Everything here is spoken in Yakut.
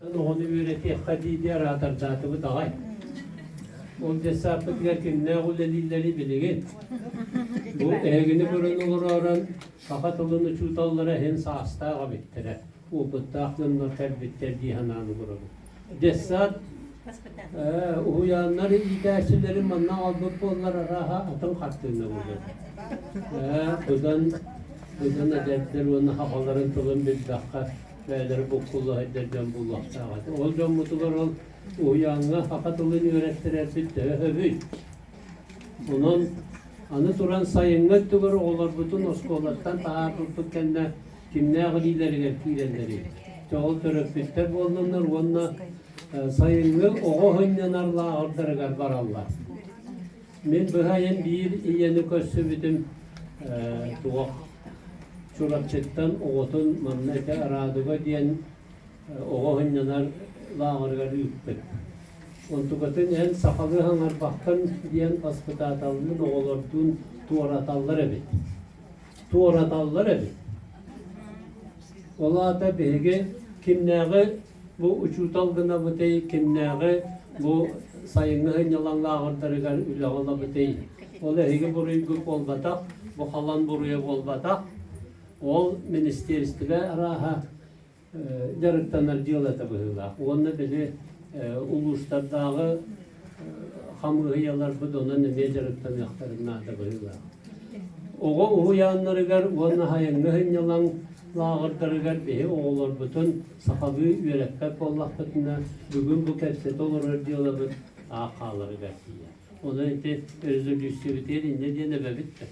Оҕону үөрэтиэххэ дии-дии араатардаатыбыт аҕай. Ол детсадпытыгар кимнээх үлэлииллэрий билигин? Бу эһигини көрөн олороорон саха тылын учууталлара иһин саастаах эбиттэрэ, опыттаах дьоннор кэлбиттэр дии санаан олоробут. Детсад уһуйааннар иитээччилэрин манна аҕалбыт буоллар арааһа атын хартыына буолуо. Быдан быдан эдэрдэр уонна сахаларын тылын билбэххэ бэйэлэрэ буккулла сылдьар дьон буолуохтаах этэ. Ол дьоммутугар ол уһуйааҥҥа саха тылын үөрэттэрэрбит төһө сөбүй? Онон аны туран сайыҥҥы өттүгэр оҕолорбутун оскуолаттан таһаарбыппыт кэннэ кимнээх илиилэригэр киирэллэрий? Чэ ол төрөппүттэр буоллуннар уонна сайыҥҥы оҕо сынньанар лааҕырдарыгар бараллар. Мин быһайын биир ийэни көрсүбүтүм туох Чурапчыттан оҕотун манна ити Радуга диэн оҕо сынньанар лааҕырыгар ыыппыт. Онтукатын эн сахалыы саҥарбаккын диэн баспытааталлыын оҕолордуун туораталлар эбит. Туораталлар эбит. Ол аата биһиги кимнээҕи бу учуутал гынабытый, кимнээҕи бу сайыҥҥы сынньалаҥ лааҕырдарыгар үлэҕэ ылабытый? Ол эһиги буруйгут буолбатах, бу халан буруйа буолбатах. Ол министиэристибэ арааһа дьарыктанар дьыалата быһыылаах. Уонна били улуустардааҕы хамыыһыйаларбыт онон эмиэ дьарыктаныахтарын наада быһыылаах. Оҕо уһуйааннарыгар уонна сайыҥҥы сынньалаҥ лааҕырдарыгар биһи оҕолорбутун сахалыы үөрэппэт буоллахпытына, бүгүн бу кэпсэтэ олорор дьыалабыт таах хааларыгар тиийэр. Онон ити резолюциябытыгар инньэ диэн эбэбит да.